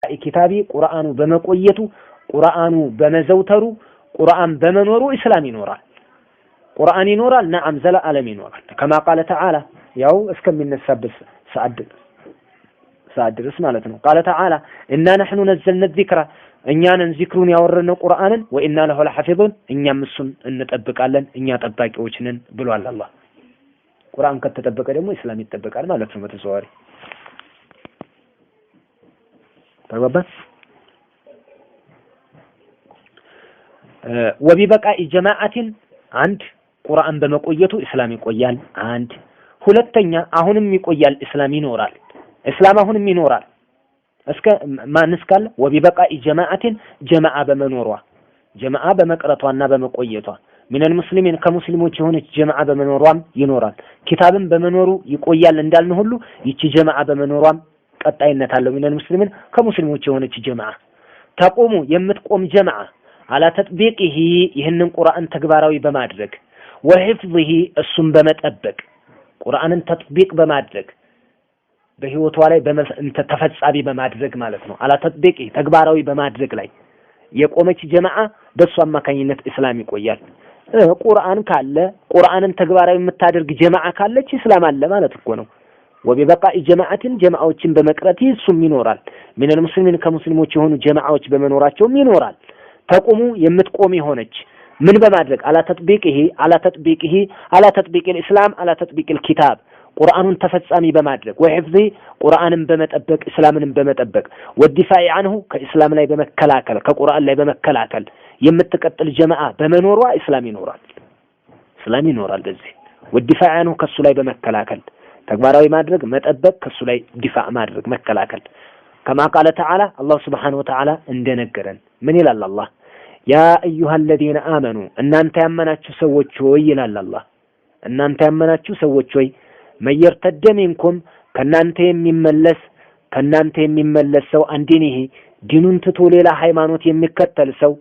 ኪታቢ ቁርአኑ በመቆየቱ፣ ቁርአኑ በመዘውተሩ፣ ቁርአን በመኖሩ እስላም ይኖራል። ቁርአን ይኖራል። ነዓም ዘለዓለም ይኖራል። ከማ ቃለ ተዓላ ያው እስከሚነሳበት ሰዓት ድረስ ማለት ነው። ቃለ ተዓላ ኢና ነሕኑ ነዘልነ ዚክራ እኛ ነን ዚክሩን ያወረድነው ቁርአንን፣ ወኢና ለሁ ለሐፊዙን እኛም እሱን እንጠብቃለን፣ እኛ ጠባቂዎች ነን ብሏል አላህ። ቁርአን ከተጠበቀ ደግሞ እስላም ይጠበቃል ማለት ነው በተዘዋዋሪ። ተግባባን? ወቢበቃኢ ጀማዓትን አንድ ቁርአን በመቆየቱ እስላም ይቆያል። አንድ ሁለተኛ አሁንም ይቆያል፣ እስላም ይኖራል። እስላም አሁንም ይኖራል እስከ ማን እስካለ ወቢበቃኢ ጀማዓትን ጀማዓ በመኖሯ፣ ጀማዓ በመቅረቷና በመቆየቷ፣ ሚነል ሙስሊሚን ከሙስሊሞች የሆነች ጀማዓ በመኖሯም ይኖራል። ኪታብን በመኖሩ ይቆያል እንዳልን ሁሉ ይቺ ጀማዓ በመኖሯም ቀጣይነት አለው። ሚነል ሙስሊሚን ከሙስሊሞች የሆነች ጀማዓ ተቆሙ የምትቆም ጀማዓ አላ ተጥቢቂሂ ይህንን ቁርአን ተግባራዊ በማድረግ፣ ወሂፍዚሂ እሱን በመጠበቅ፣ ቁርአንን ተጥቢቅ በማድረግ በህይወቷ ላይ ተፈጻሚ በማድረግ ማለት ነው። አላ ተጥቢቂ ተግባራዊ በማድረግ ላይ የቆመች ጀማዓ በእሱ አማካኝነት እስላም ይቆያል። ቁርአን ካለ፣ ቁርአንን ተግባራዊ የምታደርግ ጀማዓ ካለች እስላም አለ ማለት እኮ ነው። ወቢበቃኢ ጀማዓትን ጀማዓዎችን በመቅረት እሱም ይኖራል። ሚነል ሙስሊሚን ከሙስሊሞች የሆኑ ጀማዓዎች በመኖራቸውም ይኖራል። ተቁሙ የምትቆም የሆነች ምን በማድረግ አላ ተጥቢቂሂ አላ ተጥቢቂሂ አላ ተጥቢቂል እስላም አላ ተጥቢቂል ኪታብ ቁርአኑን ተፈጻሚ በማድረግ፣ ወሂፍዚ ቁርአንን በመጠበቅ፣ እስላምንም በመጠበቅ፣ ወዲፋኢ አንሁ ከእስላም ላይ በመከላከል፣ ከቁርአን ላይ በመከላከል የምትቀጥል ጀማዓ በመኖሯ እስላም ይኖራል። እስላም ይኖራል። በዚህ ወዲፋኢ አንሁ ከሱ ላይ በመከላከል፣ ተግባራዊ ማድረግ፣ መጠበቅ፣ ከሱ ላይ ዲፋዕ ማድረግ፣ መከላከል። ከማ ቃለ ተዓላ አላህ ሱብሓነሁ ወተዓላ እንደነገረን ምን ይላል አላህ? ያ አዩሃ አለዚነ አመኑ እናንተ ያመናችሁ ሰዎች ሆይ ይላል አላህ። እናንተ ያመናችሁ ሰዎች ሆይ መን የርተደ ሚንኩም ከናንተ የሚመለስ ሰው አን ዲኒሂ ዲኑን ትቶ ሌላ ሃይማኖት የሚከተል ሰው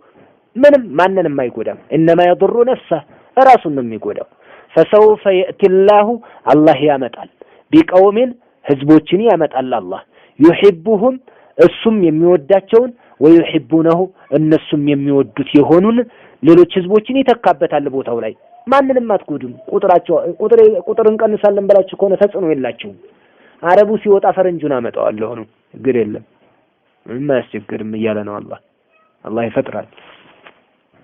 ምንም ማንንም አይጎዳም። ኢነማ የዱሩ ነፍሰህ እራሱን ነው የሚጎዳው። ፈሰውፈ የእቲላሁ አላህ ያመጣል፣ ቢቀውሚን ህዝቦችን ያመጣል አላህ፣ ዩሒቡሁም እሱም የሚወዳቸውን፣ ወዩሒቡነሁ እነሱም የሚወዱት የሆኑን ሌሎች ህዝቦችን ይተካበታል ቦታው ላይ። ማንንም አትጎዱም። ቁጥራቸው ቁጥር ቁጥር እንቀንሳለን ብላችሁ ከሆነ ተጽዕኖ የላቸውም። አረቡ ሲወጣ ፈረንጁን አመጣዋለሁ ነው፣ ችግር የለም፣ ምንም አያስቸግርም እያለ ነው አላህ። አላህ ይፈጥራል።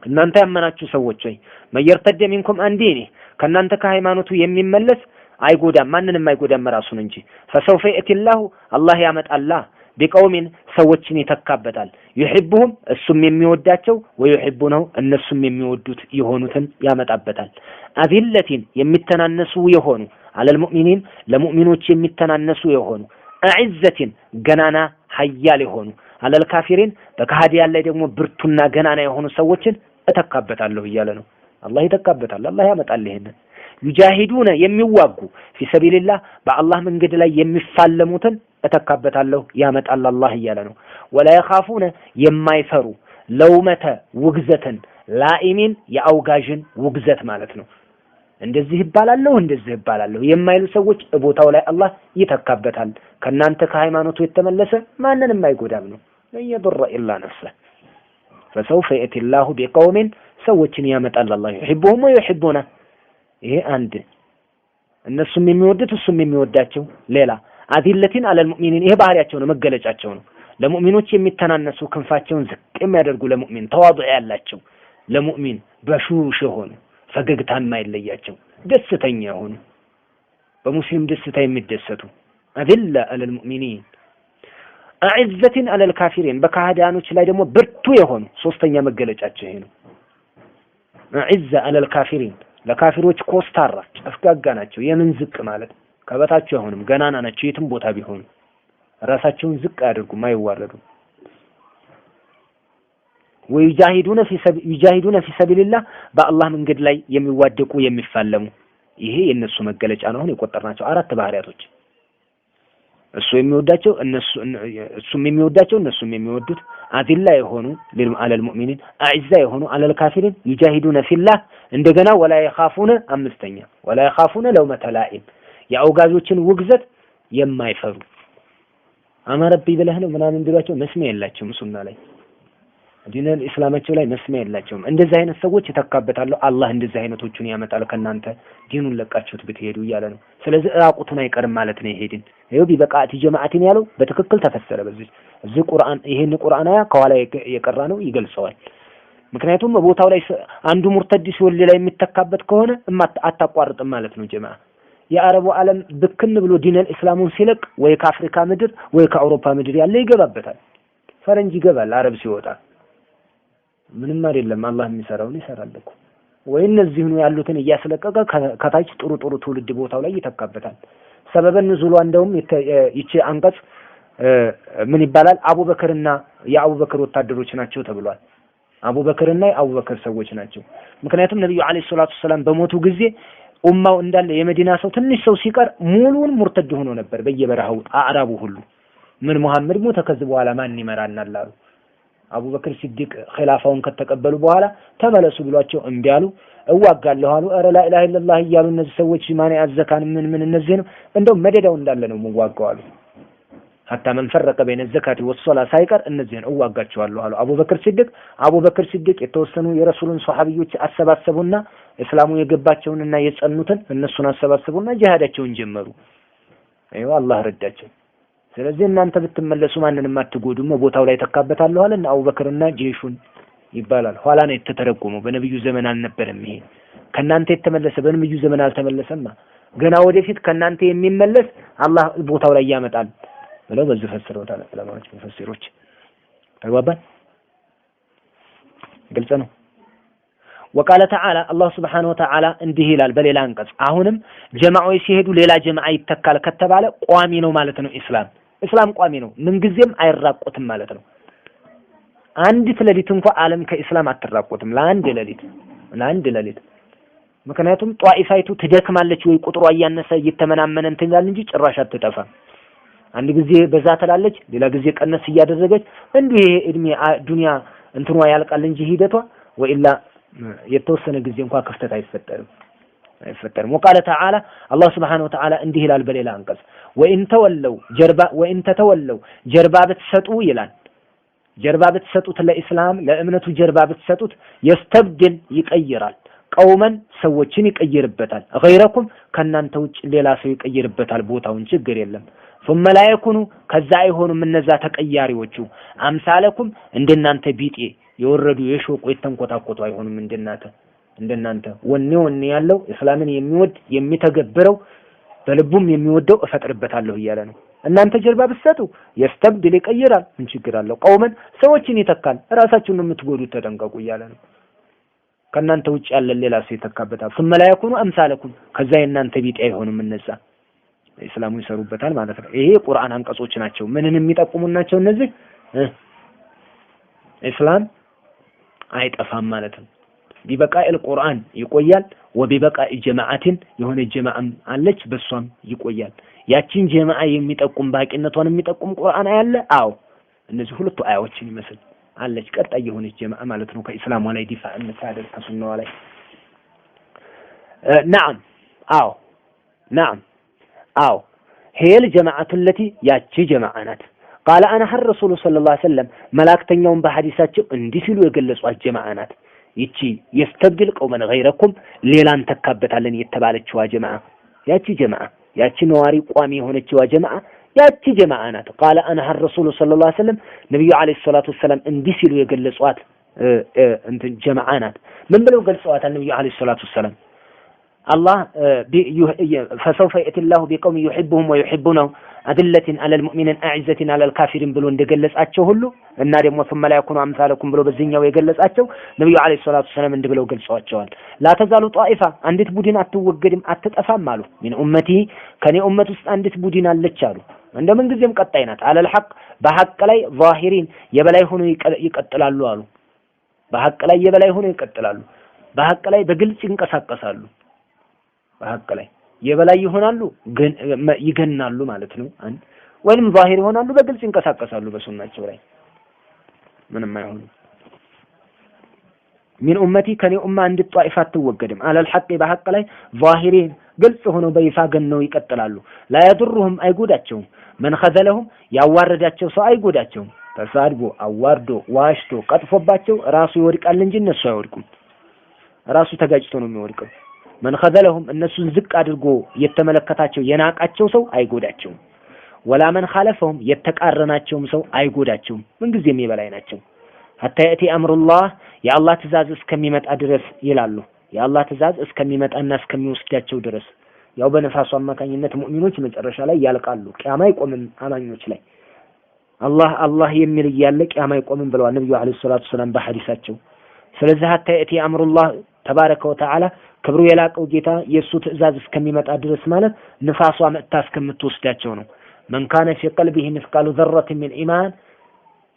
እናንተ ያመናችሁ ሰዎች ሆይ መን የርተደ ሚንኩም አን ዲኒህ ከእናንተ ከሃይማኖቱ የሚመለስ አይጎዳም፣ ማንንም አይጎዳም ራሱን እንጂ። ፈሰውፈ የእቲላሁ አላህ ያመጣላ፣ ቢቀውሚን ሰዎችን ይተካበታል፣ ዩሒቡሁም እሱም የሚወዳቸው፣ ወዩሒቡነሁ እነሱም የሚወዱት የሆኑትን ያመጣበታል። አዚለቲን የሚተናነሱ የሆኑ፣ አለል ሙእሚኒን ለሙእሚኖች የሚተናነሱ የሆኑ፣ አዕዘቲን ገናና ሀያል የሆኑ፣ አለል ካፊሪን በከሃዲያን ላይ ደግሞ ብርቱና ገናና የሆኑ ሰዎችን እተካበታለሁ እያለ ነው። አላህ ይተካበታል። አላህ ያመጣል ይሄንን። ዩጃሂዱነ የሚዋጉ፣ ፊ ሰቢልላህ በአላህ መንገድ ላይ የሚፋለሙትን እተካበታለሁ፣ ያመጣል አላህ እያለ ነው። ወላ የኻፉነ የማይፈሩ፣ ለውመተ ውግዘትን፣ ላኢሚን የአውጋዥን ውግዘት ማለት ነው። እንደዚህ ይባላለሁ እንደዚህ ይባላለሁ የማይሉ ሰዎች ቦታው ላይ አላህ ይተካበታል። ከእናንተ ከሃይማኖቱ የተመለሰ ማንንም አይጎዳም ነው። ለን የዱረ ኢላ ነፍሰህ። ፈሰውፈ የእቲላሁ ቢቀውሚን ሰዎችን ያመጣል አላህ፣ ዩሒቡሁም ወዩሒቡነ ይሄ አንድ እነሱም የሚወዱት እሱም የሚወዳቸው። ሌላ አዚለቲን አለል ሙእሚኒን ይሄ ባህሪያቸው ነው፣ መገለጫቸው ነው። ለሙእሚኖች የሚተናነሱ፣ ክንፋቸውን ዝቅ የሚያደርጉ፣ ለሙእሚን ተዋዱዕ ያላቸው፣ ለሙእሚን በሹሽ የሆኑ፣ ፈገግታ የማይለያቸው፣ ደስተኛ የሆኑ፣ በሙስሊም ደስታ የሚደሰቱ፣ አዚላ አለል ሙእሚኒን አዕዘቲን አለል ካፊሪን በካህዲያኖች ላይ ደግሞ ብርቱ የሆኑ። ሶስተኛ መገለጫቸው ይሄ ነው። አዕዘ አለል ካፊሪን ለካፊሮች ኮስታራ ጨፍጋጋ ናቸው። የምን ዝቅ ማለት ከበታቸው አይሆንም፣ ገናና ናቸው። የትም ቦታ ቢሆኑ ራሳቸውን ዝቅ አያደርጉም፣ አይዋረዱም። ወዩጃሂዱነ ፊ ዩጃሂዱነ ፊ ሰቢልላህ በአላህ መንገድ ላይ የሚዋደቁ፣ የሚፋለሙ። ይሄ የእነሱ መገለጫ ነው። አሁን የቆጠርናቸው አራት ባህሪያቶች እሱ የሚወዳቸው፣ እነሱ እሱም የሚወዳቸው እነሱም የሚወዱት፣ አዚላ የሆኑ አለል ሙእሚኒን፣ አዕዛ የሆኑ አለል ካፊሪን፣ ዩጃሂዱነ ፊላህ፣ እንደገና ወላ የኻፉነ አምስተኛ ወላ የኻፉነ ለውመተ ላኢም የአውጋዦችን ውግዘት የማይፈሩ። አማረብኝ ብለህ ነው ምናምን ቢሏቸው መስሚያ የላቸውም። ሱና ላይ ዲነል እስላማቸው ላይ መስሚያ የላቸውም። እንደዚህ አይነት ሰዎች ይተካበታሉ። አላህ እንደዚህ አይነቶቹን ያመጣል ከእናንተ ዲኑን ለቃችሁት ብትሄዱ እያለ ነው። ስለዚህ ራቁቱን አይቀርም ማለት ነው። ይሄ ዲን ይኸው ببقاء جماعة ያለው በትክክል ተፈሰረ። በዚህ እዚህ ቁርአን ይሄን ቁርአን አያ ከኋላ የቀራ ነው ይገልጸዋል። ምክንያቱም ቦታው ላይ አንዱ ሙርተድ ሲሆን ሌላ የሚተካበት ከሆነ አታቋርጥም ማለት ነው። ጀማዓ የአረቡ ዓለም ብክን ብሎ ዲነል እስላሙን ሲለቅ ወይ ከአፍሪካ ምድር ወይ ከአውሮፓ ምድር ያለ ይገባበታል። ፈረንጅ ይገባል አረብ ሲወጣ ምንም አይደለም። አላህ የሚሰራውን ይሰራል እኮ። ወይ እነዚህኑ ያሉትን እያስለቀቀ ከታች ጥሩ ጥሩ ትውልድ ቦታው ላይ ይተካበታል። ሰበበ ንዙሏ እንደውም ይቺ አንቀጽ ምን ይባላል? አቡበክርና የአቡበክር ወታደሮች ናቸው ተብሏል። አቡበክርና የአቡበክር ሰዎች ናቸው። ምክንያቱም ነብዩ አለይሂ ሰላቱ ሰላም በሞቱ ጊዜ ኡማው እንዳለ የመዲና ሰው ትንሽ ሰው ሲቀር ሙሉውን ሙርተድ ሆኖ ነበር በየበረሃው አዕራቡ ሁሉ። ምን መሐመድ ሞተ ከዚህ በኋላ ማን ይመራናል አሉ። አቡበክር ሲዲቅ ኺላፋውን ከተቀበሉ በኋላ ተመለሱ ብሏቸው እምቢ አሉ። እዋጋለሁ አሉ። ኧረ ላ ኢላሃ ኢለላህ እያሉ እነዚህ ሰዎች ማን ያዘካን ምን ምን እነዚህ ነው እንደው መደዳው እንዳለ ነው የምዋጋው አሉ። ሐታ መን ፈረቀ በይነ ዘካቲ ወሶላ ሳይቀር እነዚህን እዋጋቸዋለሁ አሉ አቡበክር ሲዲቅ። አቡበክር ሲዲቅ የተወሰኑ የረሱሉን ሷሐቢዮች አሰባሰቡና እስላሙ የገባቸውንና የጸኑትን እነሱን አሰባሰቡና ጂሃዳቸውን ጀመሩ። አይዋ አላህ ረዳቸው። ስለዚህ እናንተ ብትመለሱ ማንንም አትጎዱም፣ ቦታው ላይ ተካበታለሁ አለና አቡበክርና ጄሹን ይባላል። ኋላ ነው የተተረጎመው፣ በነብዩ ዘመን አልነበረም። ይሄ ከናንተ የተመለሰ በነብዩ ዘመን አልተመለሰማ። ገና ወደፊት ከናንተ የሚመለስ አላህ ቦታው ላይ ያመጣል ብለው በዚህ ፈስረውታል ዑለማዎች፣ ሙፈሲሮች። ተግባባን? ግልጽ ነው። ወቃለ ተዓላ አላህ ሱብሓነሁ ወተዓላ እንዲህ ይላል በሌላ አንቀጽ። አሁንም ጀማዓዎች ሲሄዱ ሌላ ጀማዓ ይተካል ከተባለ ቋሚ ነው ማለት ነው። እስላም ቋሚ ነው፣ ምንጊዜም አይራቆትም ማለት ነው። አንዲት ሌሊት እንኳን ዓለም ከኢስላም አትራቆትም፣ ለአንድ ሌሊት ለአንድ ሌሊት። ምክንያቱም ጧኢፋይቱ ትደክማለች ወይ ቁጥሯ እያነሰ እየተመናመነ እንትን ይላል እንጂ ጭራሽ አትጠፋም። አንድ ጊዜ በዛ ትላለች፣ ሌላ ጊዜ ቀነስ እያደረገች እንዲሁ ይሄ እድሜ ዱንያ እንትኗ ያልቃል እንጂ ሂደቷ ወኢላ የተወሰነ ጊዜ እንኳን ክፍተት አይፈጠርም። ወቃለ ተዓላ አላህ ሱብሓነሁ ወተዓላ እንዲህ ይላል በሌላ አንቀጽ ወኢን ተወለው ጀርባ ወኢን ተተወለው ጀርባ ብትሰጡ ይላል። ጀርባ ብትሰጡት ለኢስላም ለእምነቱ ጀርባ ብትሰጡት የስተብድል ይቀይራል፣ ቀውመን ሰዎችን ይቀይርበታል፣ ገይረኩም ከእናንተ ውጭ ሌላ ሰው ይቀይርበታል ቦታውን፣ ችግር የለም። ثم لا يكونوا ከዛ አይሆኑም እነዛ ተቀያሪዎቹ አምሳለኩም እንደናንተ ቢጤ የወረዱ የሾቁ የተንኮታኮቱ አይሆኑም። እንደናንተ ወኔ ወኔ ያለው እስላምን የሚወድ የሚተገብረው በልቡም የሚወደው እፈጥርበታለሁ እያለ ነው። እናንተ ጀርባ ብትሰጡ የስተብድል ይቀይራል፣ ምን ችግር አለው? ቀውመን ሰዎችን ይተካል፣ ራሳችሁን ነው የምትጎዱት፣ ተጠንቀቁ እያለ ነው። ከእናንተ ውጭ ያለ ሌላ ሰው ይተካበታል። ثم لا يكونوا አምሳለኩም ከዛ የእናንተ ቢጤ አይሆኑም እነዛ እስላሙ ይሰሩበታል ማለት ነው። ይሄ ቁርአን አንቀጾች ናቸው። ምንን የሚጠቁሙ ናቸው እነዚህ? እስላም አይጠፋም ማለት ነው። ቢበቃኢል ቁርአን ይቆያል፣ ወቢበቃኢ ጀማዓትን የሆነ ጀማዓም አለች በሷም ይቆያል። ያቺን ጀማዓ የሚጠቁም ባቂነቷን የሚጠቁም ቁርአን አያለ። አዎ እነዚህ ሁለቱ አያዎችን ይመስል አለች ቀጣይ የሆነች ጀማዓ ማለት ነው። ከኢስላሟ ላይ ዲፋ የምታደርግ ከሱናዋ ላይ ነዓም አዎ ነዓም አዎ ሄል ጀማዓቱ ለቲ ያቺ ጀማዓ ናት። ቃለ አነ ሐር ረሱሉ ሰለላሁ ዐለይሂ ወሰለም መላእክተኛውን በሐዲሳቸው እንዲህ ሲሉ የገለጿት ጀማዓ ናት። ይቺ የስተብድል ቀውመን ገይረኩም ሌላን ተካበታለን የተባለችዋ ጀማዓ ያቺ ጀማዓ ያቺ ነዋሪ ቋሚ የሆነችዋ ጀማዓ ያቺ ጀማዓ ናት። ቃለ አነ ሐር ረሱሉ ሰለላሁ ዐለይሂ ወሰለም ነብዩ ዐለይሂ ሰላቱ ወሰላም እንዲህ ሲሉ የገለጿት እንትን ጀማዓ ናት። ምን ብለው ገልጸዋታል ነብዩ ዐለይሂ ሰላቱ ወሰላም? አላህ ፈሰውፈ የእቲ ላሁ ቢቀውም ዩሒቡሁም ወዩሒቡነሁ አድለትን አለል ሙእሚኒን አዕዘትን አለል ካፊሪን ብሎ እንደገለጻቸው ሁሉ እና ደግሞ ሱመ ላ የኩኑ አምሳለኩም ብሎ በዚህኛው የገለጻቸው ነብዩ ዐለይሂ ሰላቱ ወሰላም እንዲህ ብለው ገልጸዋቸዋል። ላ ተዛሉ ጧኢፋ አንዲት ቡድን አትወገድም አትጠፋም አሉ። ሚን ኡመቲ ከኔ ኡመት ውስጥ አንዲት ቡድን አለች አሉ። እንደምን ጊዜም ቀጣይ ናት። አለል ሐቅ በሐቅ ላይ ዛሂሪን የበላይ ሆኖ ይቀጥላሉ አሉ። በሐቅ ላይ የበላይ ሆኖ ይቀጥላሉ። በሐቅ ላይ በግልጽ ይንቀሳቀሳሉ። በሐቅ ላይ የበላይ ይሆናሉ፣ ይገናሉ ማለት ነው። አንድ ወይንም ዛሂር ይሆናሉ፣ በግልጽ ይንቀሳቀሳሉ በሱናቸው ላይ ምንም አይሆኑም። ሚን ኡመቲ ከኔ ኡማ አንድ ጧኢፋ አትወገድም። አለል ሐቅ በሐቅ ላይ ዛሂሪን ግልጽ ሆነው በይፋ ገነው ይቀጥላሉ። ላ የዱሩሁም አይጎዳቸውም። من خذلهم ያዋረዳቸው ሰው አይጎዳቸውም። ተሳድቦ አዋርዶ ዋሽቶ ቀጥፎባቸው ራሱ ይወድቃል እንጂ እነሱ አይወድቁም። ራሱ ተጋጭቶ ነው የሚወድቀው። من خذلهم እነሱን ዝቅ አድርጎ የተመለከታቸው የናቃቸው ሰው አይጎዳቸውም። ولا من خالفهم የተቃረናቸውም ሰው አይጎዳቸውም። ምንጊዜም የበላይ ናቸው። حتى يأتي أمر الله የአላህ ትእዛዝ እስከሚመጣ ድረስ ይላሉ። የአላህ ትእዛዝ እስከሚመጣና እስከሚወስዳቸው ድረስ ያው በነፋሱ አማካኝነት ሙእሚኖች መጨረሻ ላይ ያልቃሉ። ቂያማ አይቆምም አማኞች ላይ አላህ አላህ የሚል እያለ ቂያማ አይቆምም ብለዋል ነብዩ عليه الصلاة والسلام በሐዲሳቸው። ስለዚህ حتى يأتي أمر الله تبارك وتعالى ክብሩ የላቀው ጌታ የእሱ ትእዛዝ እስከሚመጣ ድረስ ማለት ንፋሷ መጥታ እስከምትወስዳቸው ነው። من كان في قلبه مثقال ذرة من إيمان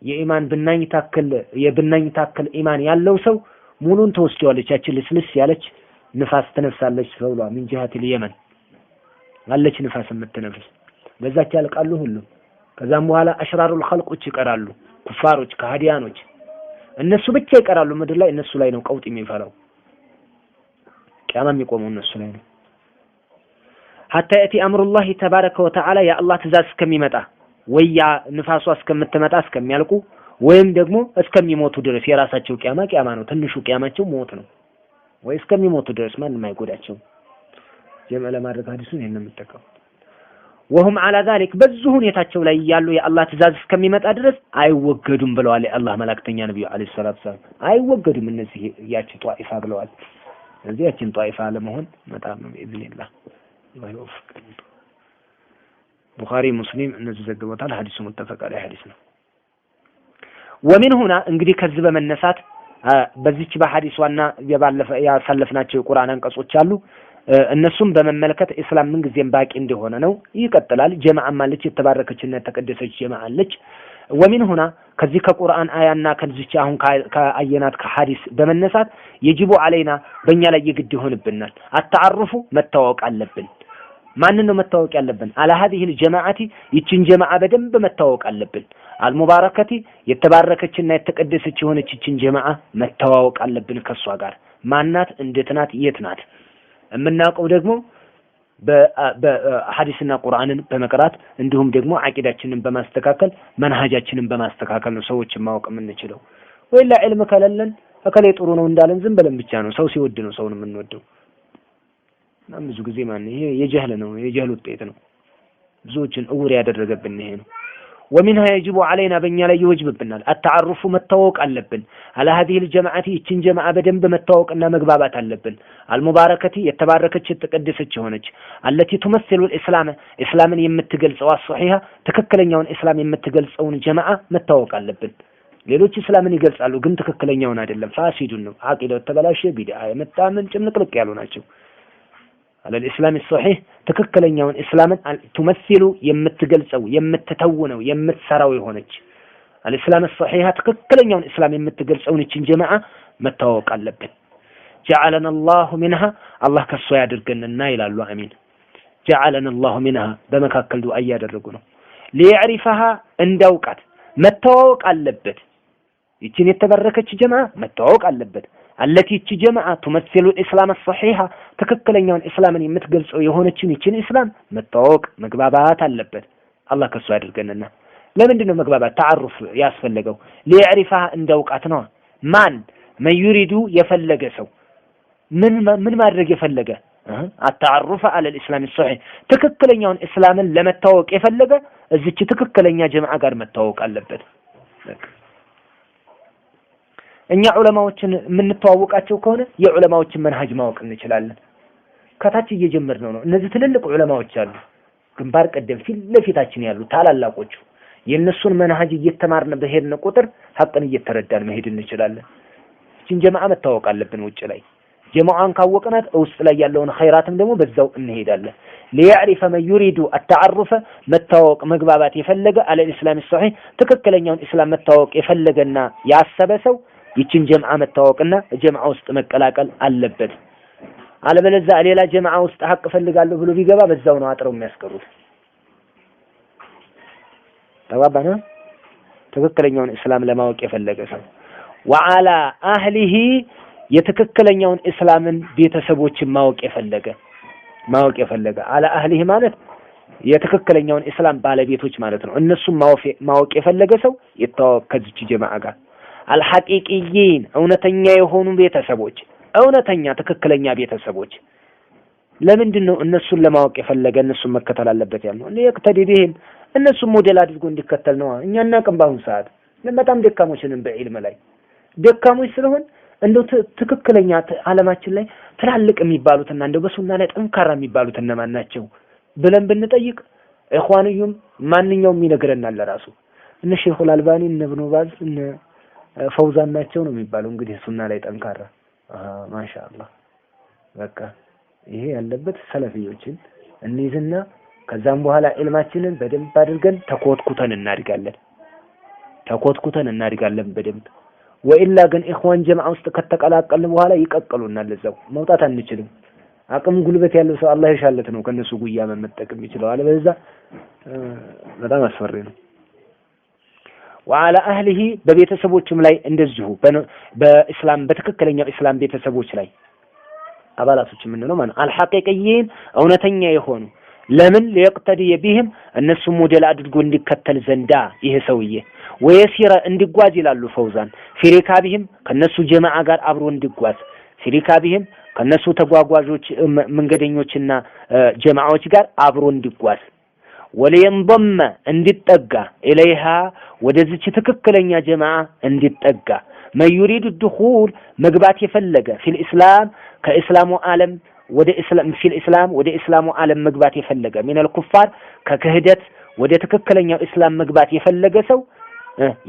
የኢማን ብናኝ ታክል የብናኝ ታክል ኢማን ያለው ሰው ሙሉን ተወስደዋለች። ያችን ልስልስ ያለች ንፋስ ትነፍሳለች ተብሏል። من جهة اليمن አለች ንፋስ የምትነፍስ በዛች ያልቃሉ ሁሉም። ከዛም በኋላ أشرار الخلق ኦች ይቀራሉ፣ ኩፋሮች፣ ከሃዲያኖች እነሱ ብቻ ይቀራሉ ምድር ላይ። እነሱ ላይ ነው ቀውጥ የሚፈላው። ቂያማ የሚቆመው እነሱ ላይ ነው። حتى يأتي أمر الله تبارك وتعالى የአላህ ትእዛዝ እስከሚመጣ ወይ ያ ንፋሷ እስከምትመጣ እስከሚያልቁ ወይም ደግሞ እስከሚሞቱ ድረስ የራሳቸው ቂያማ ቂያማ ነው። ትንሹ ቂያማቸው ሞት ነው። ወይ እስከሚሞቱ ድረስ ማንም አይጎዳቸውም። ጀምዕ ለማድረግ ሐዲሱን ይሄን ነው የምጠቀመው። وهم على ذلك በዚሁ ሁኔታቸው ላይ ያሉ የአላህ ትእዛዝ እስከሚመጣ ድረስ አይወገዱም ብለዋል የአላህ መላእክተኛ ነብዩ عليه الصلاة والسلام። አይወገዱም እነዚህ ያቺ ጧኢፋ ብለዋል። ስለዚህ ያቺን ጧኢፋ ለመሆን መጣር ነው بإذن الله። አላህ ይወፍቀን። ቡኻሪ ሙስሊም እነዚህ ዘግበውታል። ሐዲሱ متفق عليه ሐዲስ ነው። ومن هنا እንግዲህ ከዚህ በመነሳት በዚች በሐዲሷና የባለፈ ያሳለፍናቸው የቁርአን አንቀጾች አሉ። እነሱም በመመልከት ኢስላም ምን ጊዜም ባቂ እንደሆነ ነው ይቀጥላል። ጀማዓም አለች፣ የተባረከችና የተቀደሰች ጀማዓ አለች። ومن هنا ከዚህ ከቁርአን አያና ከዚች አሁን ከአየናት ከሐዲስ በመነሳት يجب علينا በእኛ ላይ የግድ ይሆንብናል። التعرف መታወቅ አለብን። ማንን ነው መታወቅ ያለብን? على هذه الجماعة ይችን ጀማዓ በደንብ መታወቅ አለብን። المباركة የተባረከችና የተቀደሰች የሆነች ይችን ጀማዓ መተዋወቅ አለብን። ከሷ ጋር ማናት? እንዴት ናት? የት ናት? የምናውቀው ደግሞ በሐዲስና ቁርአንን በመቅራት እንዲሁም ደግሞ አቂዳችንን በማስተካከል መንሃጃችንን በማስተካከል ነው ሰዎችን ማወቅ የምንችለው። ወይላ ዒልም ከሌለን እከሌ ጥሩ ነው እንዳለን ዝም ብለን ብቻ ነው። ሰው ሲወድ ነው ሰውን የምንወደው። እና ብዙ ጊዜ ማን ይሄ የጀህል ነው፣ የጀህል ውጤት ነው። ብዙዎችን እውር ያደረገብን ይሄ ነው። ومنها يجب علينا በእኛ ላይ ይወጅብብናል። التعرف መታወቅ አለብን። على هذه الجماعة ይችን ጀማዓ በደንብ መታወቅና መግባባት አለብን። المباركة የተባረከች የተቀደሰች የሆነች التي تمثل الإسلام እስላምን የምትገልጸው الصحيح ትክክለኛውን እስላም የምትገልጸውን ጀማዓ መታወቅ አለብን። ሌሎች እስላምን ይገልጻሉ፣ ግን ትክክለኛውን አይደለም፣ ፋሲዱን ነው። አቂዳው የተበላሸ ቢድዓ የመጣ ምን ጭምልቅልቅ ያሉ ናቸው። على الإسلام الصحيح ትክክለኛውን እስላምን تمثل የምትገልጸው የምትተውነው የምትሰራው የሆነች الإسلام الصحيح ትክክለኛውን እስላም የምትገልጸውን ይችን ጀማዓ መታወቅ አለብን። جعلنا الله منها አላህ ከሷ ያድርገንና ይላሉ። አሚን። جعلنا الله منها በመካከል ዱዓ እያደረጉ ነው። ليعرفها እንዳውቃት መተዋወቅ አለበት። ይችን የተባረከች ጀማዓ መተዋወቅ አለበት። التي ይቺ ጀማዓ تمثل الإسلام الصحيح ትክክለኛውን እስላምን የምትገልጸው የሆነችን ይችን እስላም መተዋወቅ መግባባት አለበት። አላህ ከሱ ያድርገንና። ለምንድን ነው መግባባት تعرف ያስፈለገው? ليعرفها እንዳውቃት ነዋ። ማን من يريد የፈለገ ሰው ምን ምን ማድረግ የፈለገ التعرف على الإسلام الصحيح ትክክለኛውን እስላምን ለመታወቅ የፈለገ እዚች ትክክለኛ ጀማዓ ጋር መታወቅ አለበት። እኛ ዑለማዎችን የምንተዋወቃቸው ከሆነ የዑለማዎችን መንሃጅ ማወቅ እንችላለን። ከታች እየጀመርነው ነው። እነዚህ ትልልቅ ዑለማዎች አሉ፣ ግንባር ቀደም ፊት ለፊታችን ያሉ ታላላቆቹ። የእነሱን መንሃጅ እየተማርን በሄድን ቁጥር ሀቅን እየተረዳን መሄድ እንችላለን። እችን ጀማዓ መታወቅ አለብን። ውጭ ላይ ጀማዓን ካወቅናት ውስጥ ላይ ያለውን ኸይራትም ደግሞ በዛው እንሄዳለን። ليعرف من يريد التعرف መታወቅ መግባባት የፈለገ على الإسلام الصحيح ትክክለኛውን እስላም መታወቅ የፈለገና ያሰበ ሰው ይችን ጀምዓ መታወቅና ጀምዓ ውስጥ መቀላቀል አለበት። አለበለዚያ ሌላ ጀምዓ ውስጥ ሀቅ እፈልጋለሁ ብሎ ቢገባ በዛው ነው አጥረው የሚያስቀሩት። ተግባባን? ትክክለኛውን እስላም ለማወቅ የፈለገ ሰው ወዓላ አህሊሂ የትክክለኛውን እስላምን ቤተሰቦችን ማወቅ የፈለገ ማወቅ የፈለገ አላ አህሊሂ ማለት የትክክለኛውን እስላም ባለቤቶች ማለት ነው። እነሱም ማወቅ የፈለገ ሰው ይተዋወቅ ከዚች ጀማዓ ጋር። አልሐቂቂይን እውነተኛ የሆኑ ቤተሰቦች፣ እውነተኛ ትክክለኛ ቤተሰቦች። ለምንድን ነው እነሱን ለማወቅ የፈለገ እነሱን መከተል አለበት ያልነው? ليقتدي بهم እነሱን ሞዴል አድርጎ እንዲከተል ነው። እኛ እናቅም፣ በአሁኑ ሰዓት በጣም ደካሞች ነን፣ በዒልም ላይ ደካሞች ስለሆን እንደው ትክክለኛ ዓለማችን ላይ ትላልቅ የሚባሉትና እንደው በሱና ላይ ጠንካራ የሚባሉት እነማን ናቸው ብለን ብንጠይቅ ኢኽዋንዩም ማንኛውም ይነግረናል። ለራሱ እነ ሼኹል አልባኒ፣ እነ ኢብኑ ባዝ፣ እነ ፈውዛን ናቸው ነው የሚባለው። እንግዲህ ሱና ላይ ጠንካራ ማሻአላህ። በቃ ይሄ ያለበት ሰለፊዮችን እንይዝና ከዛም በኋላ ዒልማችንን በደንብ አድርገን ተኮትኩተን እናድጋለን። ተኮትኩተን እናድጋለን በደንብ። ወኢላ ግን ኢኽዋን ጀማዓ ውስጥ ከተቀላቀልን በኋላ ይቀቅሉናል። እዛው መውጣት አንችልም። አቅም ጉልበት ያለው ሰው አላህ ይሻለት ነው ከነሱ ጉያ መመጠቅ የሚችለው። አለበለዚያ በጣም አስፈሪ ነው። ወዓላ አህሊሂ በቤተሰቦችም ላይ እንደዚሁ፣ በእስላም በትክክለኛው እስላም ቤተሰቦች ላይ አባላቶች የምንለው ማለት አልሐቂቅይን እውነተኛ የሆኑ። ለምን? ليقتدي بهم እነሱ ሞዴል አድርጎ እንዲከተል ዘንዳ ይሄ ሰውዬ፣ ويسير እንዲጓዝ ይላሉ ፈውዛን፣ في ركابهم ከነሱ ጀማዓ ጋር አብሮ እንዲጓዝ፣ في ركابهم ከነሱ ተጓጓዦች መንገደኞችና ጀማዓዎች ጋር አብሮ እንዲጓዝ፣ ولينضم እንዲጠጋ፣ إليها ወደዚች ትክክለኛ ጀማዓ እንዲጠጋ፣ من يريد الدخول መግባት የፈለገ፣ في الإسلام ከእስላሙ ዓለም ወደ እስላም፣ في الإسلام ወደ እስላሙ ዓለም መግባት የፈለገ፣ من الكفار ከክህደት ወደ ትክክለኛው እስላም መግባት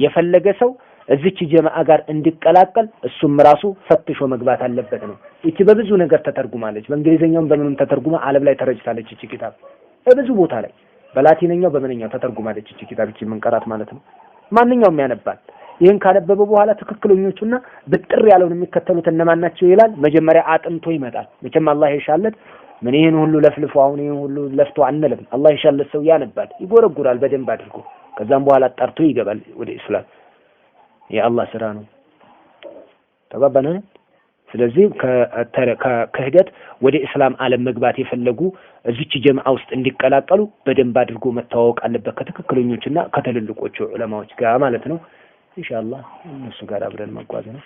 የፈለገ ሰው እዚች ጀማዓ ጋር እንዲቀላቀል እሱም ራሱ ፈትሾ መግባት አለበት ነው። ይቺ በብዙ ነገር ተተርጉማለች። በእንግሊዝኛውም በምንም ተተርጉማ ዓለም ላይ ተረጭታለች። ይቺ ኪታብ በብዙ ቦታ ላይ በላቲነኛው በምንኛው ተተርጉማለች። ይቺ ኪታብ ይቺ የምንቀራት ማለት ነው። ማንኛውም ያነባል። ይህን ካነበበ በኋላ ትክክለኞቹና ብጥር ያለውን የሚከተሉት እነማን ናቸው ይላል። መጀመሪያ አጥንቶ ይመጣል። መቼም አላህ የሻለት ምን ይህን ሁሉ ለፍልፎ አሁን ይህን ሁሉ ለፍቶ አንልም። አላህ የሻለት ሰው ያነባል፣ ይጎረጉራል በደንብ አድርጎ። ከዛም በኋላ ጠርቶ ይገባል ወደ ኢስላም። የአላህ ስራ ነው። ተግባባን? ስለዚህ ከክህደት ወደ እስላም ዓለም መግባት የፈለጉ እዚች ጀማዓ ውስጥ እንዲቀላቀሉ በደንብ አድርጎ መተዋወቅ አለበት ከትክክለኞችና ከትልልቆቹ ዑለማዎች ጋር ማለት ነው። ኢንሻአላህ እነሱ ጋር አብረን መጓዝ ነው።